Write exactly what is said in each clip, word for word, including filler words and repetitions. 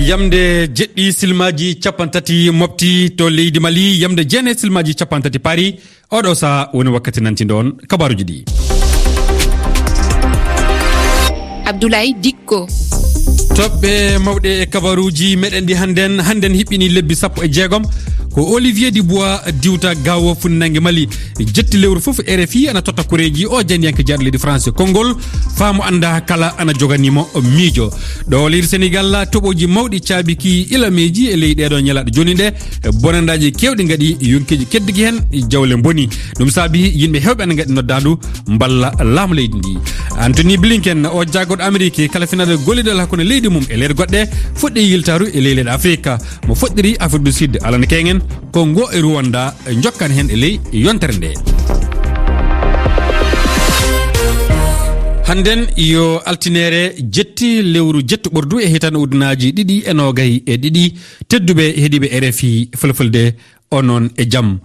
Yamde jeɗɗi silmaaji cappanɗe tati mofti to leydi Mali, yamde jeenayi silmaaji cappanɗe tati paari. Oɗo saha woni wakkati nantindo on kabaruuji ɗi. Abdoulaye Dikko. Toɓɓe mawɗe e kabaruuji meɗen ɗi hannden, hannden hiɓɓini lebbi sappo e jeegom. Ko Olivier Dubois diwta gawo funnange Mali. Jetti lewru fof R F I ana totta koreeji o janndiyanke jaaɗo leydi France konngol. Faamu annda kala ana joganimo miijo. Ɗo leydi Senegal, toɓoji mawɗi caabiki ilameji e ley ɗeɗo ñalaaɗe jooni ɗe. Bonandaaji kewɗi ngaɗi yonkeji keddigi hen, jawle mboni. Ɗum saabi yimɓe hewɓe ana ngaɗi noddaandu mballa laamu leydi ndi. Anthony Blinken, o jaagoɗo Amerique kala finade gollidal hakkunde leydi mum e leyɗe goɗɗe, fuɗɗi yiltaru e ley leyɗe Afrique. Mo fuɗɗiri Afrique du Sud, alana kengen, Congo e Rwanda, jokkan hen e ley yontere nde. Hannden yo altinere jetti lewru jetti ɓordu e hitande ujunnaaji ɗiɗi e noogay e ɗiɗi. Tedduɓe heɗiiɓe R F I Fulfulde, onon e jam.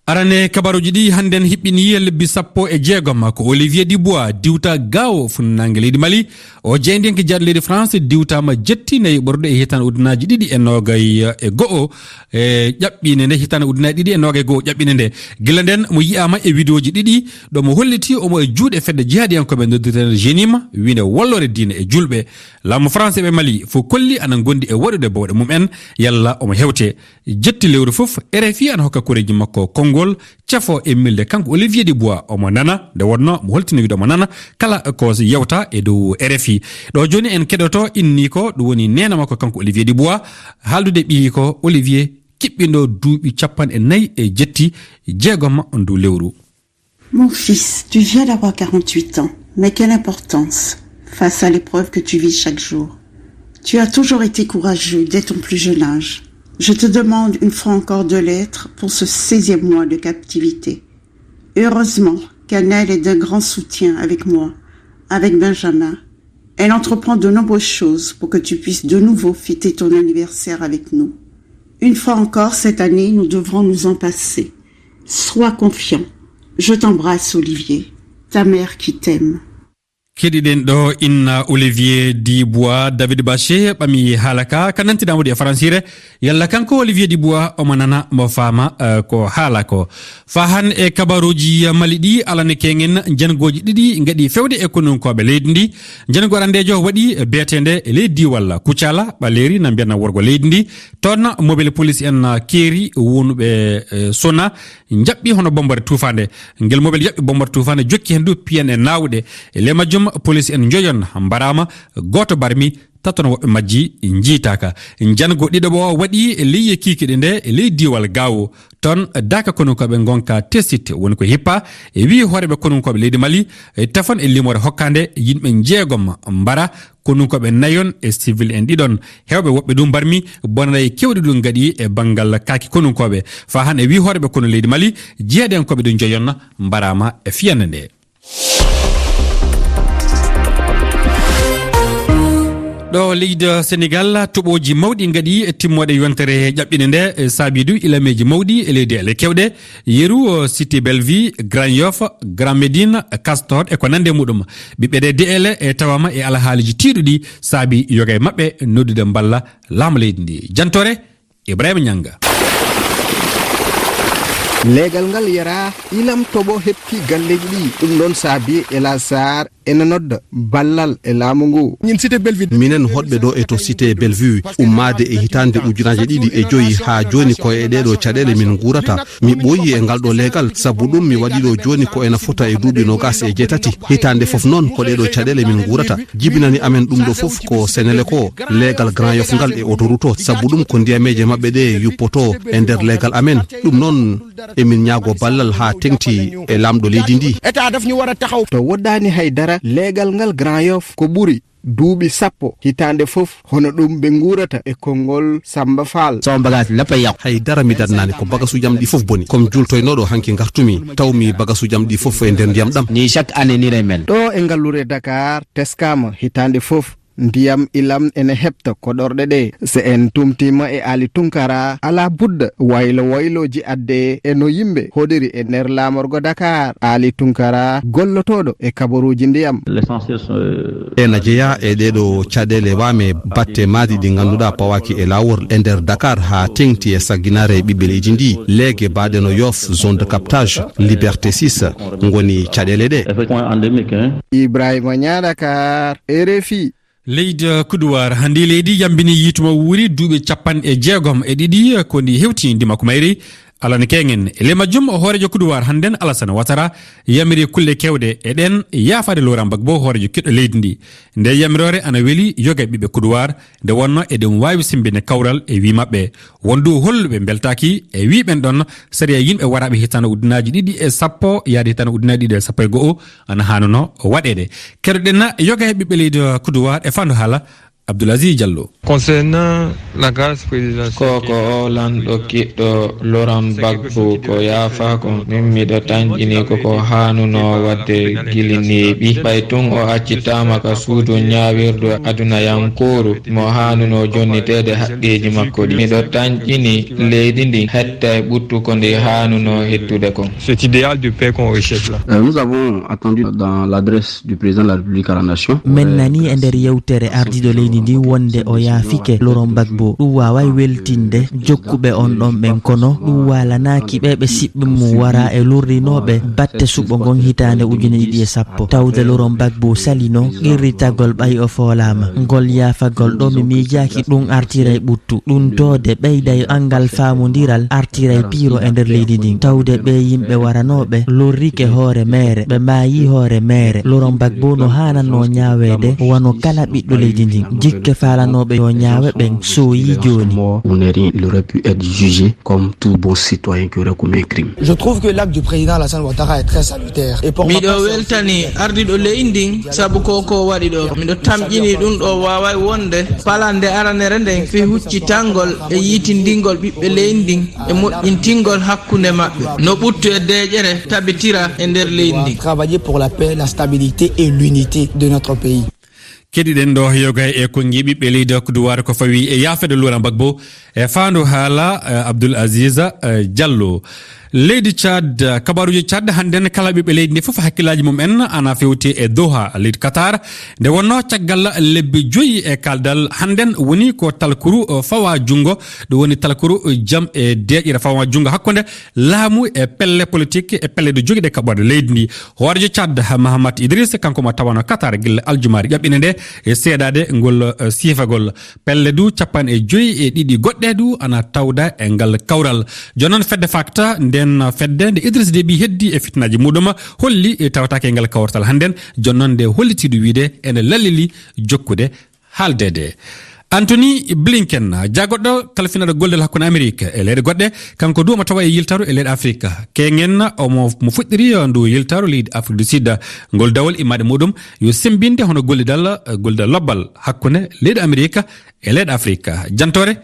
Arane kabaruuji ɗi hannden hiɓɓini lebbi sappo e jeegom ko Olivier Dubois diwta gawo funnange leydi Mali. O jeyndiyanke jaaɗo leydi France diwtama jetti nayi ɓordu e hitande ujunnaaji ɗiɗi e noogay e go'o. E ƴaɓɓinde nde, hitande ujunnaaji ɗiɗi e noogay e go'o ƴaɓɓinde nde. Gila nden mo yi'ama e vidéoji ɗiɗi ɗo mo holliti omo e juuɗe fedde jihadiyankoɓe noddirteende jenim, wiinde wallore diine e julɓe. Laamu France ɓe Mali fof kolli ana gondi e waɗude bawɗe mum en, yalla omo hewte. Jetti lewru fof, R F I ana hokka koreeji makko konngol, cafo e milde kanko Olivier Dubois omo nana, nde wonno mo holtini wiide omo nana kala ko yewta e dow R F I. Ɗo jooni en keɗoto inni ko ɗum woni neene makko kanko Olivier Dubois, haaldude ɓiyi ko Olivier kiɓɓindo duuɓi cappanɗe nayi e jetti jeegom ndu lewru. Mon fils, tu viens d'avoir quarante-huit ans, mais quelle importance face à l'épreuve que tu vis chaque jour ? Tu as toujours été courageux dès ton plus jeune âge. Je te demande une fois encore de l'être pour ce seizième mois de captivité. Heureusement qu'Anel est d'un grand soutien avec moi, avec Benjamin. Elle entreprend de nombreuses choses pour que tu puisses de nouveau fêter ton anniversaire avec nous. Une fois encore, cette année, nous devrons nous en passer. Sois confiant. Je t'embrasse, Olivier. Ta mère qui t'aime. Keɗiɗen ɗo inna Olivier Dubois. David Bache ɓami haala ka, ka nantinama waɗi e faransire. Yalla kanko Olivier Dubois omo nana mo faama, eh, ko haala ko. Fa han e kabaruuji Mali ɗi, alane kengen, janngooji ɗiɗi ngaɗi fewde e konunkooɓe leydi ndi. Janngo arandeejo waɗi beeteende e ley diiwal Kucala, Ɓaleeri na mbiyanna worgo leydi ndi. Toon mobile police en keeri wonuɓe, eh, Sona, njaɓɓi hono bombare tuufaande. Ngel mobile yaɓɓi bombare tuufaande, jokki heen du piyan e naawuɗe. E ley majjum, police en njoyon mbaraama, gooto barmi, taton woɓɓe majji njiitaaka. Jango ɗiɗaɓo o waɗi e ley kiikiɗe nde e ley diiwal Gaawo. Toon daaka konunkooɓe ngonka Tessit woni ko hippa e wii hooreɓe konunkooɓe leydi Mali, e tafon e limoore hokkaande yimɓe njeegom mbara, konunkooɓe nayon e civil en ɗiɗon. Hewɓe woɓɓe ɗum mbarmi bonanay kewɗi ɗum ngaɗi e banngal kaaki konunkooɓe. Fa han e wii hooreɓe konu leydi Mali, jihaɗiyankooɓe ɗum joyon mbaraama e fiyannde nde. Ɗo leydi Senegal, toɓooji mawɗi ngaɗi e timmoode yontere ƴaɓɓinde nde, e saabi du ilameeji mawɗi e leydi ele kewɗe, yeru, o, Cité Bellevue, Grand Yoff, Grand Médine, Castor e ko nande muɗum. Ɓiɓɓe ɗe de'ele e tawama e alhaaliji tiiɗuɗi saabi yoga e maɓɓe noddude mballa laamu leydi ndi. Jantore, Ibrahima Ñanga. Leegal ngal yera ilam toɓo hepti galleeji ɗi. Ɗum ɗon saabi Ela Sarr ena nodda ballal e laamu ngu. Ñin Cité Bellevue. Minen hoɗɓe ɗo e to Cité Bellevue, ummaade e hitaande ujunaaji ɗiɗi e joyi haa jooni ko e ɗee ɗo caɗeele min nguurata. Mi ɓooyi e ngal ɗo leegal, sabu ɗum mi waɗi ɗo jooni ko ena fota e duuɓi noogas e jeetati. Hitaande fof noon ko ɗee ɗo caɗeele min nguurata. Jibinani amen ɗum ɗo fof ko Senelec o, leegal Grand Yoff ngal e autoroute o, sabu ɗum ko ndiyameeje maɓɓe ɗe yuppoto e nder leegal amen. Ɗum noon emin ñaago ballal haa teŋti e laamɗo leydi ndi. État daf ñu war a taxaw. To woɗɗaani hay dara, leegal ngal Grand Yoff ko ɓuri duuɓi sappo hitaande fof, hono ɗum ɓe nguurata e konngol Samba Fall. Sama bagage lépp a yàqu. Hay dara mi dadnaani, ko bagasuuji am ɗi fof boni. Ko mi juultoynooɗo hanki ngartumi, tawmi bagasuuji am ɗi fof e nder ndiyam ɗam. Ni chaque année ni lay mel. Ɗo e ngalluure Dakar, teskaama hitaande fof Ndiyam ilam ene heɓta koɗorɗe ɗe. So en tumtiima e Aali Tunkara, alaa budda waylo waylooji adde e no yimɓe hoɗiri e nder laamorgo Dakar. Aali Tunkara, gollotooɗo e kabaruuji ndiyam. Ena jeyaa e ɗeeɗo caɗeele waame batte maadi ɗi ngannduɗaa pawaaki e laawol e nder Dakar haa teŋti e sagginaare ɓiɓɓe leydi ndi. Leege baaɗe no Yoff, zone de captage, Liberté six, ngoni caɗeele ɗe. Ibrahima Ñaa, Dakar, R F I. Leydi Kuduwaar, hannde leydi yambini yiite mum wuuri duuɓi capanɗe jeegom e ɗiɗi ko ndi hewti ndimaku mayri. Alaa ne keeŋen. E ley majjum, hooreejo Kuduwaar hannden, Alassane Ouattara, yamiri kulle keewɗe e ɗeen yaafaade Laurent Gbagbo, hooreejo kiɗɗo leydi ndi. Nde yamiroore ana weli yoga e ɓiɓɓe Kuduwaar, nde wonno eɗen waawi semmbinde kawral e wii maɓɓe. Wondu holluɓe mbeltaaki e wii ɓen ɗon sariya yimɓe waraaɓe hitaande ujunaaji ɗiɗi e sappo yaade hitaande ujunaaji ɗiɗi e sappo e go'o ana haanunoo waɗeede. Keɗoɗen yoga e ɓiɓɓe leydi Kuduwaar e faandu haala Abdoul Aziz Diallo. Concernant la grâce présidentielle, ko ko o lanɗo kiɗɗo Laurent Gbagbo ko yaafaako, min miɗo tanƴini ko ko haanunoo waɗde gila neeɓi. Ɓay tun o accitaama ka suudu ñaawirdu adunayankooru, mo haanunoo jonniteede haqqeeji makko ɗi. Miɗo tanƴini leydi ndi hetta e ɓuttu ko ndi haanunoo hettude kon. Cet idéal de paix qu'on recherche là. Euh, nous avons attendu dans l'adresse du président de la République à la nation. Min nani e nder yewtere ardiiɗo leydi ndi wonde o yaafike Laurent Gbagbo. Ɗum waaway weltinde jokkuɓe on ɗon ɓen, kono ɗum waalanaaki ɓe ɓe siɓɓe mum wara e lorrinooɓe batte suɓɓo ngon hitaande ujine ɗiɗi e sappo. Tawde Laurent Gbagbo salino qirritagol ɓay o foolaama. Ngol yaafagol ɗo mi miijaaki ɗum artiray ɓuttu. Ɗum toode ɓeyday anngal faamondiral artiray piiro e nder leydi ndin. Tawde ɓee yimɓe waranooɓe lorrike hoore meere, ɓe maayi hoore meere. Laurent Gbagbo no haanannoo ñaaweede wano kala ɓiɗɗo leydi ndin. Jikke faalanooɓe yo ñaawe ɓen sooyii jooni. Ou ne rien, il aurait pu être jugé comme tout bon citoyen qui aurait commis un crime. Je trouve que l'acte du président Alassane Ouattara est très salutaire. Et pour ma part, miɗo weltani ardiiɗo leydi ndin sabu ko ko waɗi ɗo. Miɗo tamƴini ɗum ɗo waaway wonde palande aranere nden fii huccitangol e yiitindingol ɓiɓɓe leydi ndin e moƴƴintingol hakkunde maɓɓe. No ɓuttu e deeƴere tabitira e nder leydi ndin. Travailler pour la paix, la stabilité et l'unité de notre pays. Keɗiɗen ɗo yoga e konngi ɓiɓɓe leydi Kuduwaar ko fawi e yaafeede Laurent Gbagbo e faandu haala, eh, Abdoul Aziz, eh, Diallo. Leydi Tchad, eh, kabaruuji Tchad hannden kala ɓiɓɓe leydi ndi fof hakkillaaji mum en ana fewti e Doha, leydi Qatar. Nde wonnoo caggal lebbi joyi e kaaldal hannden woni ko talkuru, eh, fawa junngo, ɗum woni talkuru, eh, jam e deeƴere fawa junngo hakkunde laamu e pelle politik e pelle ɗe jogiiɗe kaɓorde leydi ndi. Hooreejo Tchad, Mahamat Idriss, kanko mo tawano Qatar gila aljumaari ƴaɓɓinde nde e seedaade ngol, eh, siifagol. Pelle du capanɗe joyi e ɗiɗi goɗɗe du ana tawda e ngal kawral. Jooni noon fedde fakta nden fedde nde Idriss Déby heddi e fitinaaji muɗum holli, eh, tawataake e ngal kawtal hannden. Jooni noon nde hollitiiɗo wiide ene lallili jokkude haaldeede. Anthony Blinken, jaagorɗo kalfinaaɗo gollal hakkunde Amerik e leyɗe goɗɗe, kanko du omo tawa e yiltaru e leyɗe Afrik. Keeŋen omo mo fuɗɗiri ndu yiltaru leydi Afrik du Sud. Ngol dawol immaade muɗum yo semmbinde hono gollidal, gollidal lobbal hakkunde leydi Amerik e leyɗe Afrik. Jantoore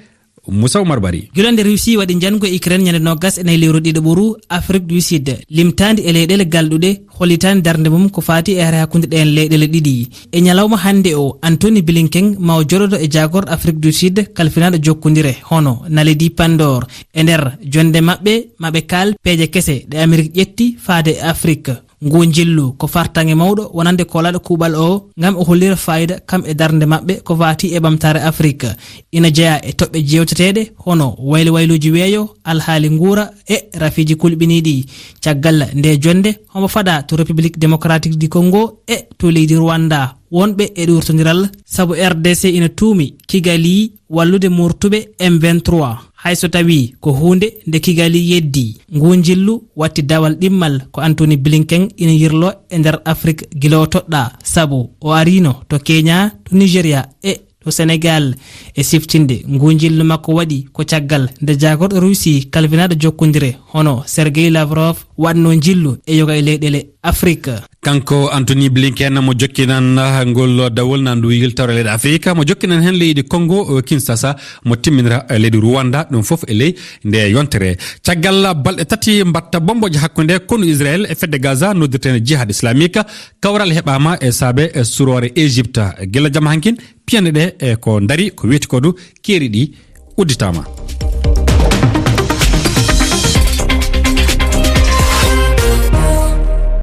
Moussa Oumar Bari. Gila nde Russie waɗi njanngu e Ukraine ñande nogas e nayi lewru ɗiɗo ɓuru Afrique du Sud, limtaandi e leyɗeele galɗuɗe, hollitaani darnde mum ko faati e hare hakkunde ɗeen leyɗeele ɗiɗi. E ñalawma hannde o, Anthony Blinken ma o joɗodo e jaagorɗo Afrique du Sud kalfinaaɗo jokkondire, hono Naledi Pandor. E nder jonde maɓɓe, maɓe kaal peeje kese ɗe Amerik ƴetti faade e Afrik. Ngu njillu ko fartaŋŋe mawɗo wonande koolaaɗo kuuɓal o, ngam o hollira faayida kam e darnde maɓɓe ko faati e ɓamtaare Afrik. Ina jeyaa e toɓɓe jeewteteeɗe hono waylo waylooji weeyo, alhaali nguura e rafiiji kulɓiniiɗi. Caggal nde jonde, homo fadaa to République Démocratique du Congo e to leydi Rwanda, wonɓe e ɗuurtondiral, sabu R D C ina tuumi Kigali wallude moortuɓe M vingt-trois, hay so tawii ko huunde nde Kigali yeddi. Ngu njillu watti dawal ɗimmal ko Anthony Blinken ina yirlo e nder Afrik gila o toɗɗaa, sabu o ariino to Kenya, to Nigeria e to Senegal. E siftinde, ngu njillu makko waɗi ko caggal nde jaagorɗo Russie kalfinaaɗo jokkondire hono Sergei Lavrov waɗno njillu e yoga e leyɗeele Afrik. Kanko Anthony Blinken mo jokkinan ngol dawol nandu yiltore leyɗe Afrika, mo jokkinan heen leydi Congo, eh, Kinshasa, mo timminira, eh, leydi Rwanda, ɗum fof e ley nde yontere. Caggal balɗe tati mbatta bomboje hakkunde konu Israel e fedde Gaza noddirteende Jihad Islamique, kawral heɓaama e saabe e suroore Égypte. Gila jama hankin, piyanɗe ɗe e ko dari, ko weeti ko du keeri ɗi udditaama.